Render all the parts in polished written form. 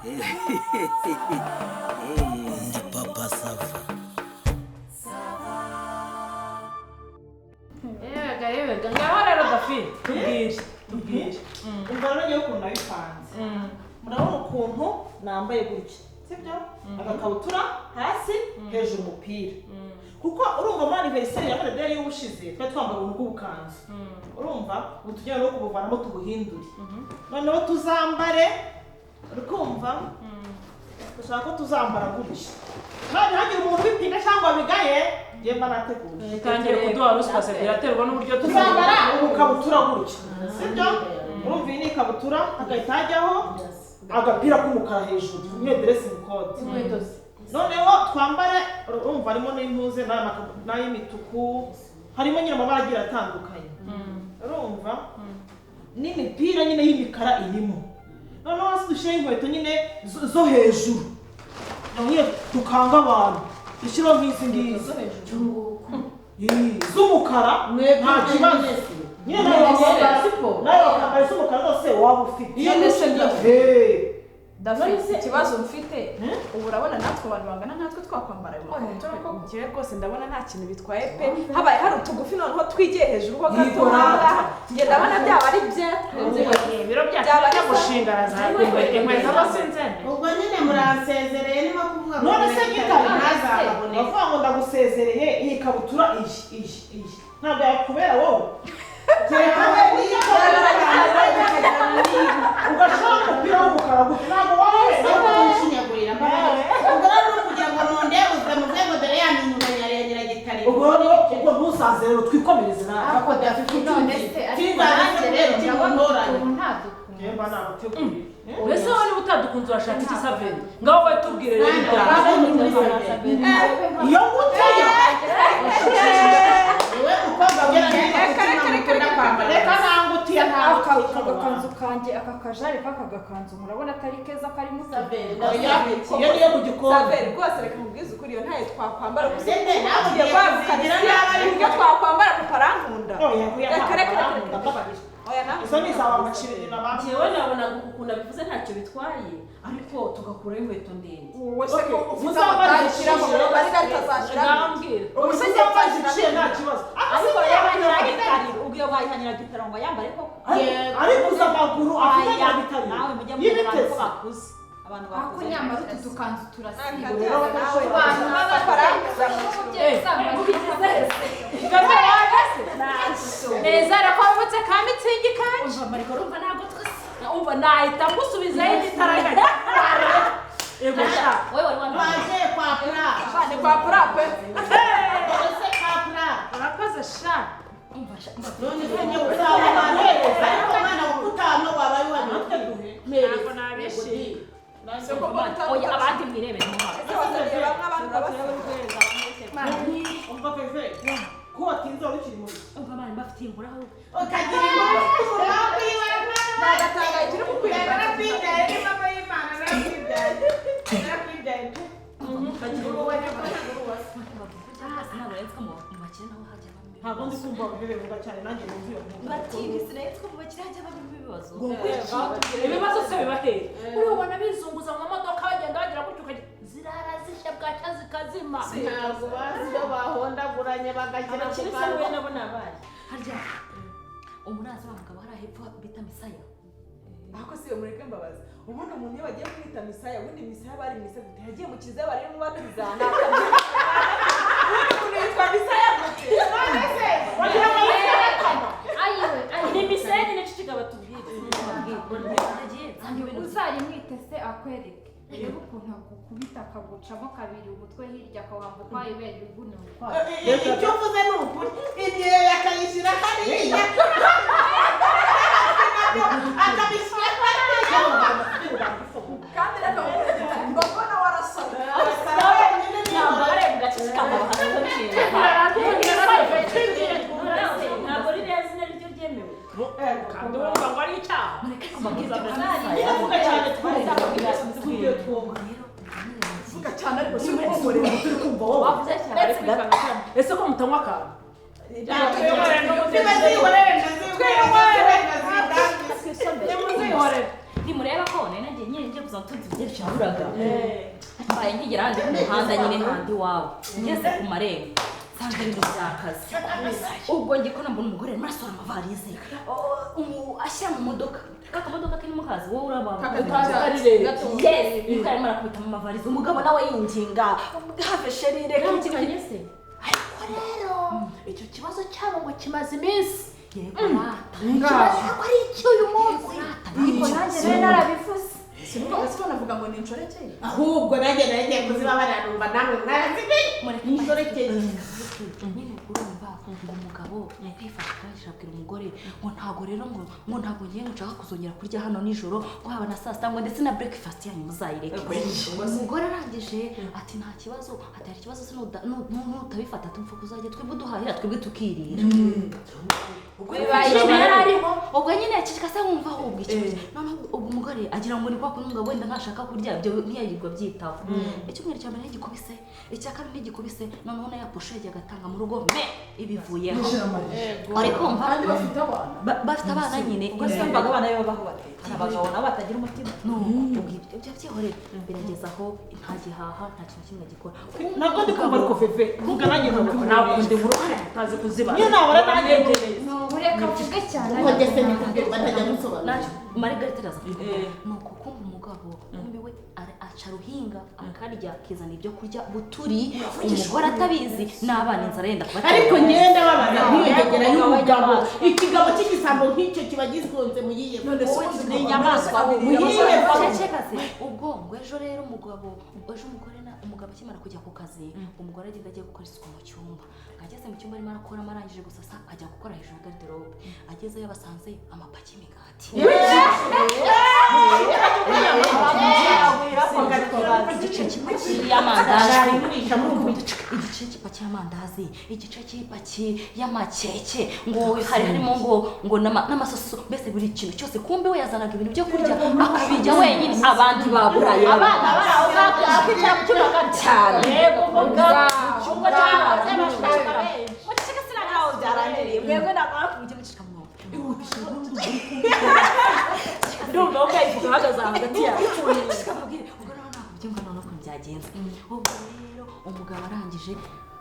Ndi Papa Sava. Yewega, yewega, ngaho rero Dafi, tubwire, tubwire. Umva rero, ngewe ukuntu nabipanze, murabona ukuntu nambaye gutya, sibyo? Agakabutura hasi, hejuru umupira, kuko urumva muri anniversaire ya Madederi y'ubushize twari twambaye ubuntu bw'ubukanzu. Urumva ubu tugiye no kubuvanamo, tubuhindure, noneho tuzambare, uri kumva, dushaka ko tuzambara gutya, kandi ntihagire umuntu ubipinga cyangwa bigaye, njye mba nateguye. Itangiye kuduha ruswa se? Biraterwa n'uburyo. Tuzambara ubukabutura gutya, sibyo? Urumva iyi ni ikabutura, hagahita hajyaho agapira k'umukara hejuru, nyine dressing code. Noneho twambare, urumva harimo n'impuze n'ay'imituku, harimo nyine amabara agiye atandukanye, urumva n'imipira nyine y'imikara irimo. Noneho hasi dushyireho inkweto nyine zo hejuru, nyine dukanga abantu, dushyiraho nk'izi ngizi. Ii, z'umukara, nta kibazo nyine, nawe wakambara iz'umukara zose waba ufite. Iyo nese. Hey. David, ikibazo mfite ubu, urabona natwe abantu bangana nkatwe twakwambara ayo makabutura koko? Njyewe rwose ndabona nta kintu bitwaye pe. Habaye hari utugufi noneho twigiye hejuru ho gato Yego, nk'ahangaha, njye ndabona byaba ari bye. Ibiro byacu Byaba ari bijya gushingaraza inkweto aba sinzene. Ubwo nyine muransezereye, nimo kuvuga ngo None se gitari ntazababoneke. Bavuga ngo ndagusezereye, iyi kabutura iyi ntabwo yakubera wowe. Kereka we niyo. Ugashaka umupira w'umukara gutya, ntabwo wawe. Nshinyagurira mbabaye. Ubwo rero ni ukugira ngo mundebuze, muvuge ngo dore ya minyuranyari ya Nyiragitariro. Ubwo rero, ubwo ntusaze rero, twikomereze nawe. Ariko David, None se ariko Sinzaze nanjye rero kubera ndabona ikimugoranye. ukuntu ntadukunze. Njyewe mba nabateguriye. Mbese wowe niba utadukunze urashaka iki? Saveri, ngaho wowe tubwire rero ibyawe. Iyo nguteye. Wowe mukobwa w'umwana, ukunda kwambara. Reka, nangutiye. Aka gakanzu kanjye, aka kajare k'aka gakanzu, murabona atari keza karimo utuntu? Oya, iyo niyo mu gikoni. Saveri, rwose reka nkubwize ukuri, iyo ntayo twakwambara gusa. Ndende, nawe tugiye ugiye kwaguka kuzigira nabi, ariko- uburyo twakwambara, papa arankunda. Oya, oya. Reka, reka, reka. Ntabwo Reka, oya nawe. Izo ni izaba amaciriri n'abandi. Njyewe nabonaga ukuntu abivuze ntacyo bitwaye, ariko tugakuraho inkweto ndende. Wowe se ko ufite Muzambare amatayi ushyiramo ziciye. ariko atazashyiramo? Ngambwira. Ubu se uzambara ziciye nta kibazo. Ariko yaba Nyiragitariro, ubwo iyo bayiha Nyiragitariro ngo ayambare koko? Ariko uzi amaguru afite Nyiragitariro Nawe mujye mubona abantu ko y'ibitezi. bakuze, abantu Ako bakuze. nyamara utu dukanzu turasiba. Rero Ku bantu b'ababyeyi, umubyeyi usanga Nezera ko wabutse ka mitsingi kanje. Umva Mariko, urumva ntabwo twese Umva, nahita ngusubizayo igitaraganya. Ego sha. Wowe wari wambaye. Twaje kwa pura. Ni kwa pura pe. Ese kwa pura. Urakoze sha. Umva sha, umva. None se njye uzaba, ariko mwana wa kutano wabaye uwanywa. Ntabwo nabishimye. Oya, abandi mwirebere mu maso. Ese wasabye bamwe, abandi ukabasiga? Umva Feve, ko watinze, wari ukiri mubi. Umva, abana bafite inkuru aho. Ukagira inkuru wiwe. Nagatangaye turi kukwireba. Narakwibyaye, ni mama y'Imana, narakwibyaye, narakwibyaye pe. Ntabwo nari nzi ko mu bakire naho hajya habamo Ntabwo ndi ibibazo. kumva Bebe bivuga cyane, nanjye numva iyo nkuru. Bati sinari nzi ko mu bakire hajya habamo ibibazo. Ibibazo se biba hehe? Urabona bizunguza mu modoka, bagenda bagira gutyo, ukajya Zirara zishya, bwacya zikazima. Ntabwo bazi iyo bahondaguranye bagashyira ku Abakire se kantu. wowe nabo ni abahe harya? Umurazi wa mugabo hariya hepfo bita Misaya. Ariko si iyo, mureke mbabaza, ubundi umuntu iyo bagiye kumwita Misaya, ubundi Misaya bari Misaya gute? Yagiye mu kiliziya bari mubatiza? Ubundi umuntu yitwa Misaya gute? None se Wagira ngo ayiwe ayiwe. Ni Misaya nyine, ceceka batubwire. Uzarimwite se akwereke, urebe ukuntu agukubita akagucamo kabiri, umutwe hirya akawambuka ukwayo, ibere uguno ukwayo. Icyo uvuze ni ukuri, igihe yakayishyira hariya, akabishyira hariya. Kandi reka mbona nawe arasara. Arasara wenyine. Ntabwo barebwa, ceceka ngo bahasubire. Ntabwo ririya zina ryo ryemewe. Kandi wumva ngo ari icyaha. Mureke kubabwira ibyo Misaya. Nyine vuga cyane twumva, tubwire twumva. Vuga cyane ariko si Turi turi kumva wowe. Wavuze cyane. Ese ko mutanywa akantu? Niba zihorere, ndazihorere, ndazihorere. Nimuzihorere. Ntimureba ko nari nagiye nyine ngiye kuzana utundi tubyerekeye aburaga. Mbaye nkigera handi ku muhanda nyine handi iwabo. Ngeze ku marembo nsanga ibintu byakaze. Ubwo ngiye kubona mbona umugore arimo arasohora amavarize. Ashyira mu modoka. Ka kamodoka karimo kazi wowe urababa. Yes, niko arimo arakubita mu mavarize. Umugabo nawe yinginga. Have chérie reka Yamukanye se ariko rero icyo kibazo cyabo ngo kimaze iminsi. Yego rata. Ikibazo ntabwo ari icy'uyu munsi. Ariko nanjye rero narabivuze. Sinumvaga se banavuga ngo ni inshoreke. Ahubwo nanjye nagiye kuzibabarira numva namwe mwarazimenye. Ni inshoreke. Nyine urumva ngo umugabo yarifashe arangije abwira umugore ngo ntago rero ngo ntago ngiye ngo nshaka kuzongera kurya hano nijoro ngo haba na saa sita ngo ndetse na breakfast yanyu muzayireke. Umugore arangije ati nta kibazo, ati hari ikibazo se nutabifata tumva kuzajya twebwe duhahira twebwe tukirira. Ubwo nyine yaceceka se wumva ahubwo ikibazo. Noneho ubwo umugore agira ngo ni kwa kundi umugabo wenda ntashaka kurya ibyo ntiyayirirwa abyitaho. Icyumweru cya mbere ntigikubise, icya kabiri ntigikubise, noneho na ya posho yagiye agatanga mu rugo me ibivuyeho. Uri kumva? Kandi bafite abana. Bafite abana nyine. Ubwo se mbaga abana be babaho bateka. Abagabo nabo batagira umutima. Nuko ubwo ibyo byihorera birageza aho nta gihaha nta kintu kimwe gikora. Ntabwo ndi kumva ariko Veve vuga nanjye ntabwo Nakunda inkuru utazi kuzibara. Niyo nabona nanjye Ureka mvuge cyane. Kuko njye se ndikubwira batajya gusobanura. Nacyo Margarita araza kuvuga nuko kumva umugabo kumbi we aca ruhinga akarya akizana ibyo kurya buturi umugore atabizi n'abana inzara yenda kubatera. Ariko ngenda babaza nkiyongera y'umugabo ikigabo cy'igisambo nk'icyo kiba gisonze mu yiye. None se ni inyamaswa mu yiye. Ceceka se ubwo ngo ejo rero umugabo ejo umugore na umugabo akimara kujya ku kazi umugore agenda agiye gukora isuku mu cyumba. Ageze mu cyumba arimo arakora arangije gusasa ajya gukora hejuru ya garderobe. Agezeyo basanze amapaki y'imigati. Igice cy'ipaki y'amandazi, igice cy'ipaki y'amandazi, igice cy'ipaki y'amakeke, ngo hari harimo ngo n'amasoso, mbese buri kintu cyose. Kumbe we yazanaga ibintu byo kurya akabijya wenyine, abandi baburaye. Abana bari aho ngaho akicara mu cyumba cyane. Yego mugabo. Ubwo Muceceke sinanaho byarangiriye. Mwebwe ntabwo mujye muceceka mwumva. Ndumva ko ukayivuga uhagaze aho hagati yawe. Muceceka mubwire ubwo naho ntabwo byumva noneho ukuntu byagenze. Ubwo rero umugabo arangije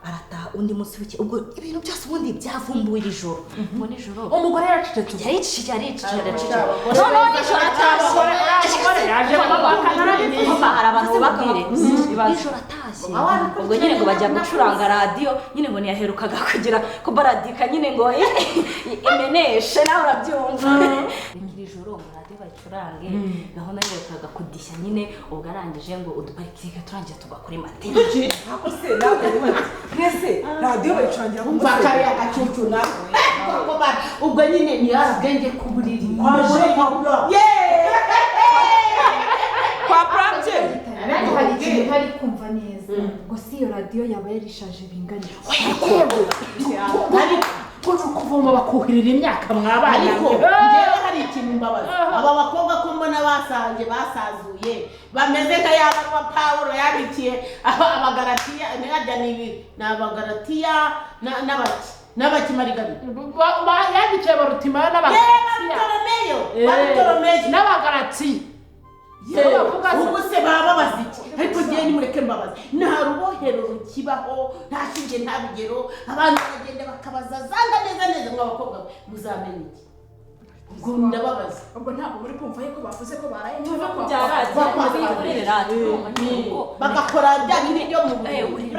arataha undi munsi w'iki ubwo ibintu byose ubundi byavumbuwe iri joro. Ngo nijoro umugore yaracecetse. Yaricecetse yaricecetse. Noneho nijoro atashye. Hari abantu bubaka Nijoro atashye. Ubwo nyine ngo bajya gucuranga radiyo nyine ngo ntiyaherukaga kugira ko baradika nyine ngo imeneshe nawe urabyumva. Iri joro ngo radiyo bayicurange gahunda yiherukaga kudishya nyine ubwo arangije ngo uduparikike turangiye tugwa kuri matera. Ako se nawe mwese radiyo bayicurangira ku Umva kariya gacucu nawe. Ubwo nyine ni yarabwenge ku buriri. Kwa Pramje. Ariko hari ikintu ntari kumva neza. Ngo si iyo radiyo yaba yarishaje bingana iki? Ariko kuvoma bakuhirira imyaka mwabana. Ariko njyewe hari ikintu mbabaza. Aba bakobwa ko mbona basanje basazuye bameze nka ya baruwa Pawulo yandikiye Abagalatiya, ntihajya ni Abagalatiya n'abaki n'abakimarigari. Yandikiye Barutimayo n'Abagalatiya. Barutolomeyo n'Abagalatiya. Ubwo se baba babaza iki? Ariko ngewe nimureke mbabaze. Nta rubohero rukibaho, nta shinge nta rugero, abantu baragenda bakabaza zanga neza neza mwa bakobwa muzamenya iki? Ubwo ndababaza. Ubwo ntabwo muri kumva yuko bavuze ko baraye Tuve ku bya radiyo bagakora bya bindi byo mu buriri.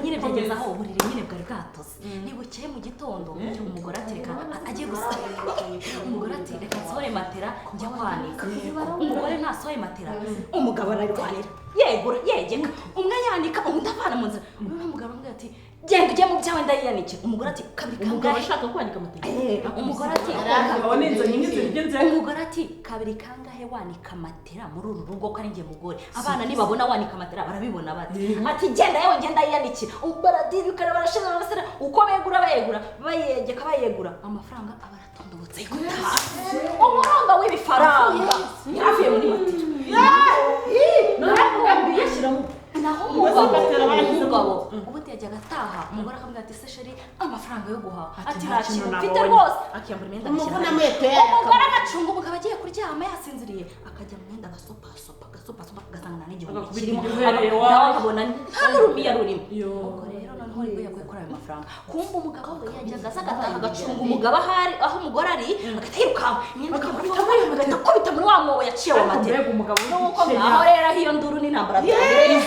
Nyine byageze aho uburiri nyine bwari bwatose. Nibukeye mu gitondo umugore ati reka agiye gusa. Umugore ati reka nsohore matera njya kwanika. Umugore ntasohoye matera, umugabo ararwanira. Yegura yegeka, umwe yanika undi avana mu nzira. Umugabo aramubwira ati genda ujye mu byawe ndayiyanikira. Umugore ati kabiri Umugabo kangahe? ashaka kwanika matera. Umugore ati umugore ati kabiri kangahe wanika matera muri uru rugo ko ari njye mugore. Abana nibabona wanika matera barabibona bati. Ati genda yewe ngenda yiyanikira. Baradibikana barashira barasira uko begura bayegura bayegeka bayegura amafaranga aba aratondobotse gutaha. Umurongo w'ibifaranga yaravuye muri matera. Naho umugabo ubundi yajyaga ataha umugore akamubwira ati se chéri, amafaranga yo guhaha, ati nta kintu mfite rwose, akiyambura imyenda agashyira. Umugore agacunga umugabo agiye kuryama yasinziriye, akajya mu myenda agasopasopa agasopasopa, agasanga nta n'igihumbi kirimo, nawe akabona nta n'urumiya rurimo. Ubwo rero noneho nibwo yaguye kuri ayo mafaranga. Kumva umugabo we yajyaga aza agataha agacunga umugabo ahari aho umugore ari, agahita yirukanka imyenda agahita akubita muri wa mwobo yaciye wa matera. Nuko ngaho rero aho iyo nduru n'intambara byabereye,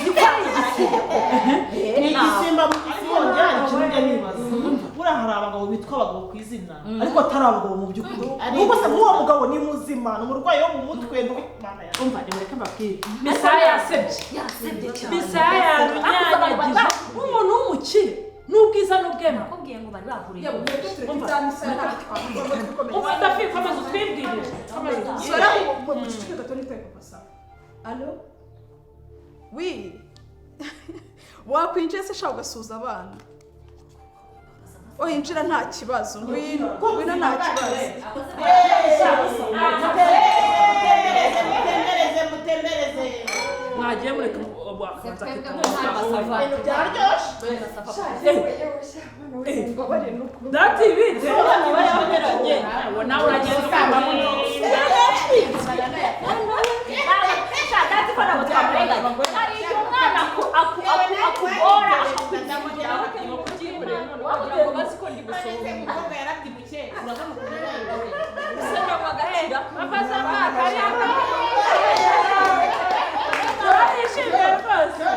ni igisimba mu Ariko njye hari ikintu njya nibaza. Buriya hari abagabo bitwa abagabo ku izina ariko atari abagabo mu by'ukuri. Nubwo se nk'uwo mugabo ni muzima, ni umurwayi wo mu mutwe. Mana yanjye. Umva, nimureke mbabwire, Misaya yasebye. Yasebye cyane. Misaya yarunyanyagije nk'umuntu w'umukire n'ubwiza n'ubwema. Nakubwiye ngo bari bahuriye. Umva Dafi, komeza utwibwirire, komeza utwibwirire. Sora muceceke gato nitaye papa sawa. Allo? Oui. Wakwinjiye se sha ugasuhuza abana? Winjira nta kibazo, ngwino, ngwino nta kibazo. Mutembereze, mutembereze, mutembereze. Mwagiye mureka akabanza akitaba. Ibintu byaryoshye. Dati bite uwo nawe uragenda ukavamo. Dati ko ntabwo twamurenganya, hari igihe umwana akugora. Wagira ngo bazi ko ndi gusohoka. Umukobwa yarabyibushye, urabona ukuntu yabaye. Papa Sava karibu. Turishimye rwose.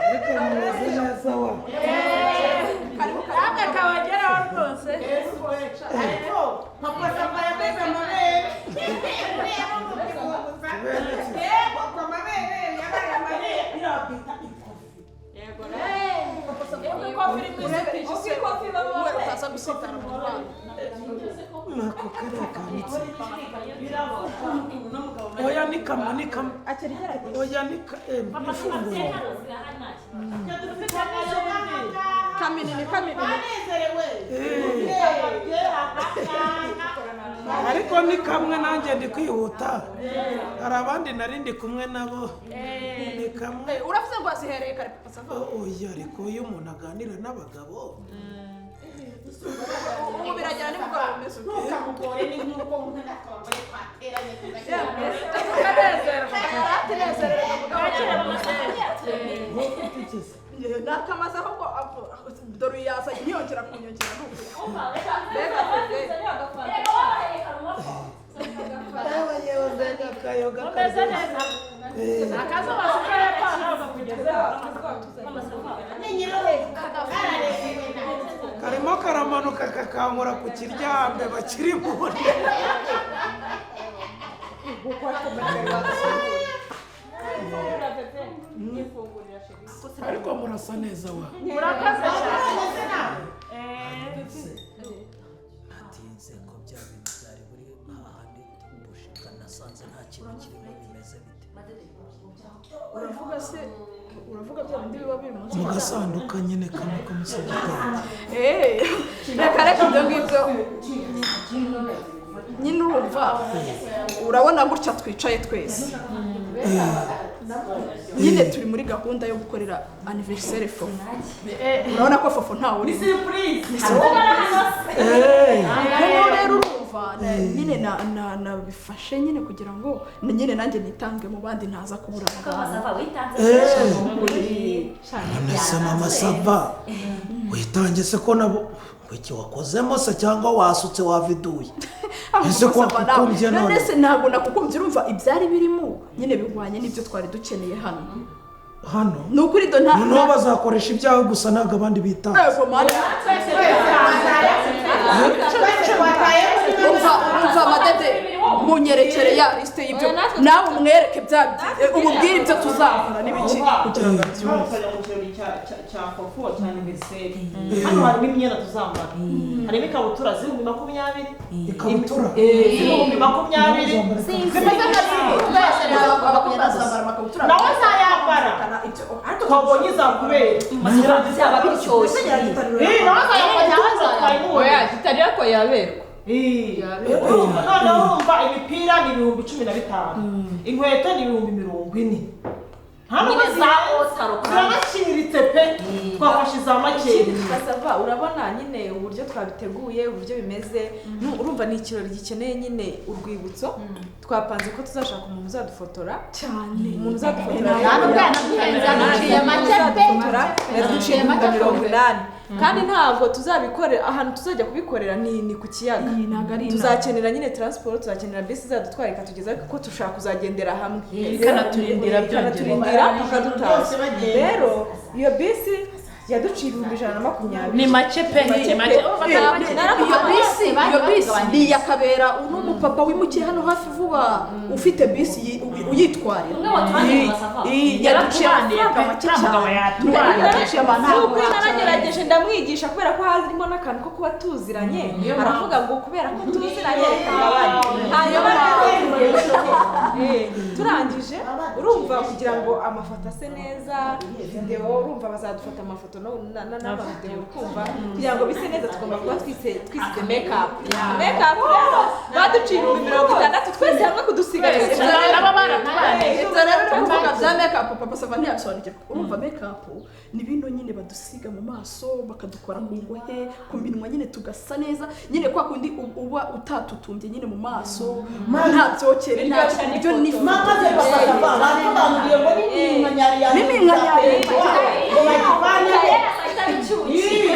Ariko mumeze neza wa? Namwe kabageraho rwose. Ariko papa Sava yameze amabere. Yego, ku amabere yabaye amabere. Birabwita ikofi. Utaza gusitara mu bana. Nako kariya kanitse. Oya ni kamwe, ni kamwe. Oya ni ifunguro. Kaminini kaminini. Banezerewe. Ariko ni kamwe, nanjye ndi kwihuta. Hari abandi nari ndi kumwe nabo. Ni kamwe. Uravuze ngo wazihereye kare papa Sava. Oya, ariko iyo umuntu aganira n'abagabo. Ubu biragera nimugoroba umeze ute? Ntukamugore, ni nk'uko nkana twambaye twateranye tugashyira. Tukanezerwa. Yaratunezererwa mugabo. Ntufite iki se? Nakamaze ahubwo dore yazanye ntiyongera kunyongera n'ukuri. Mbega bebe. Yewe yewe, mbega akayoga Umeze karyoshye. neza. Akazo basuka hepfo ntabwo kugezeho. Karimo karamanuka kakankora ku kiryambe bakiri mu buriri. Ariko murasa neza wa. Murakoze cyane. Natinze ko bya bintu byari buri hahandi bushika, nasanze nta kintu kirimo, bimeze bite? Uravuga se, uravuga bya bindi biba biri munsi Mu gasanduka nyine kamwe k'umusogiteri. Eh, reka reka ibyo ngibyo nyine. Urumva, urabona gutya twicaye twese nyine turi muri gahunda yo gukorera anniversaire Fofo. Urabona ko Fofo ntawe uri. Noneho rero urumva nyine nabifashe nyine kugira ngo nyine nanjye nitange mu bandi ntaza kubura abantu. None se mama Sava, witange se ko nabo iki wakozemo se, cyangwa wasutse waviduye? Ese ko wakukumbye none none? Se ntabwo nakukumbye. Urumva ibyari birimo nyine bihwanye n'ibyo twari dukeneye hano. Hano Ni ukuri do nta noneho bazakoresha ibyawe gusa, ntabwo abandi bitanze. Yego mana. Umva, umva Madede, munyerekere ya lisite y'ibyo, nawe umwereke bya, umubwire ibyo tuzakora n'ibiki kugira ngo abyumve. Hano tukajya mu kirori cya Fofo cya anniversaire. Hano harimo imyenda tuzambara, harimo ikabutura z'ibihumbi 20. Ikabutura? Z'ibihumbi 20 zimeze nka zimwe. Bazambara amakabutura. Nawe azayambara, twabonye izakubera. Byaba biryoshye. Nawe azayambara, itukura twayibonye. Oya, kitari ko yaberwa. Urumva, noneho urumva imipira ni 15,000, inkweto ni 40,000. Nyine za otaro zirabashiritse pe twafashe za make. Basava urabona nyine uburyo twabiteguye uburyo bimeze urumva ni ikirori gikeneye nyine urwibutso twapanze ko tuzashaka umuntu uzadufotora cyane umuntu uzadufotora yaduciye 80 kandi ntabwo tuzabikorera ahantu tuzajya kubikorera ni ku kiyaga tuzakenera nyine transport tuzakenera bisi izadutwara ikatugeza kuko tushaka kuzagendera hamwe ikanaturindira byongera ikadutaha rero iyo bisi yaduciye 120 ni make pe ni make iyo bisi ni iya Kabera uno mupapa wimukiye hano hafi vuba ufite bisi uyitwarira yaduciye amafaranga make cyane ukuri naragerageje ndamwigisha kubera ko harimo n'akantu ko kuba tuziranye aravuga ngo kubera ko tuziranye reka ngabane hanyuma turangije urumva kugira ngo amafoto ase neza video urumva bazadufata amafoto n'amavideo ukumva kugira ngo bise neza tugomba kuba twisize make up rero baduciye 60,000 twese hamwe kudusiga twese nabo baratubaniye ibyo rero uri kuvuga bya make up papa sava ntiyabisobanukirwa urumva make up ni bino nyine badusiga mu maso bakadukora ku ngohe ku minwa nyine tugasa neza nyine kwa kundi uba utatutumbye nyine mu maso nta byokere nta ibyo ni mama ze papa sava basobanuriye ngo ni iminkanyari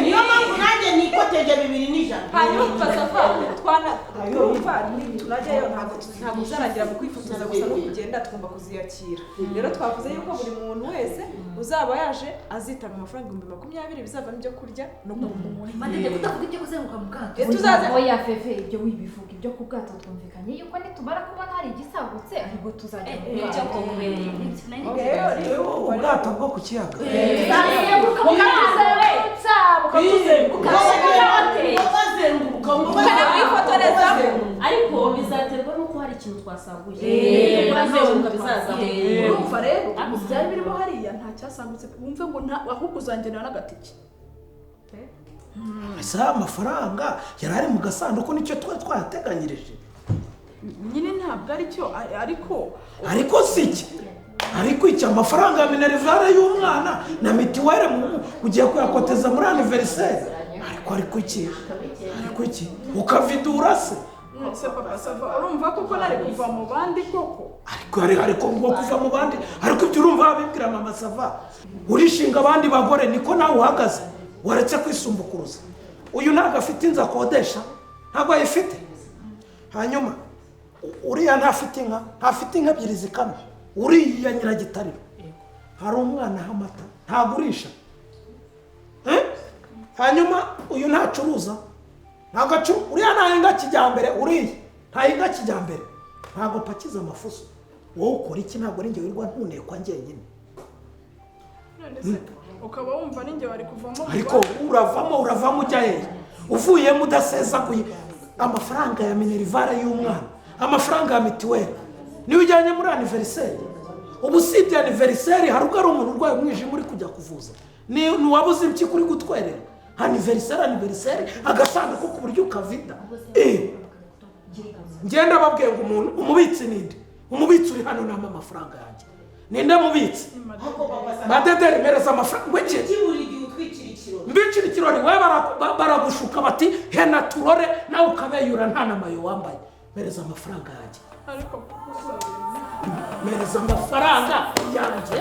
niyo mpamvu nanjye nikoteje 200. Hanyuma papa twana urumva tunajyayo ntabwo bizarangira mu kwifotoza gusa no kugenda tugomba kuziyakira rero twavuze yuko buri muntu wese uzaba yaje azitanga amafaranga 20,000 bizavamo ibyo kurya no kunywa. Madede kutavuga ibyo kuzenguruka mu bwato tuzaze oya fefe ibyo wibivuga ibyo ku bwato twumvikanye yuko nitumara kubona hari igisagutse aribwo tuzajya mu bwato ubwato bwo ku kiyaga ariko bizaterwa nuko hari ikintu twasaguye urumva rero byari birimo hariya nta cyasagutse wumve ngo ahubwo uzangenera n'agatike ese amafaranga yari ari mu gasanduku nicyo twari twayateganyirije nyine ntabwo aricyo ariko si iki ariko iki amafaranga ya minerivare y'umwana na mitiwere ugiye kuyakoteza muri aniveriseri ariko iki ukavidura se se papa sava urumva kuko nari kuva mu bandi koko ariko ngo kuva mu bandi ariko ibyo urumva babibwira mama sava urishinga abandi bagore niko nawe uhagaze waretse kwisumbukuruza uyu ntabwo afite inzu akodesha ntabwo ayifite hanyuma uriya ntafite inka ntafite inka ebyiri zikamye uriya nyiragitariro hari umwana aha amata ntagurisha hanyuma uyu ntacuruza ntabwo uriya ntahinga kijyambere uriya ntahinga kijyambere ntabwo pakiza amafuso wowe ukora iki ntabwo ari njye wirirwa ntunekwa njyenyine ukaba wumva ninjye wari kuvamo ariko uravamo ujya hehe uvuyemo udasezaguye amafaranga ya minerivare y'umwana amafaranga ya mitiweli niyo ujyanye muri aniveriseri ubu usibye aniveriseri hari ubwo ari umuntu urwaye umwijima uri kujya kuvuza ni uwabuze impyiko uri gutwerera aniveriseri agasanduku ku buryo ukavida ngenda babwiye ngo umuntu umubitsi ninde umubitsi uri hano nama amafaranga yanjye ninde mubitsi madederi mereza amafaranga weke mbicira ikirori we baragushuka bati hena turore nawe ukabeyura nta namayo wambaye mereza amafaranga yanjye mereza amafaranga yanjye.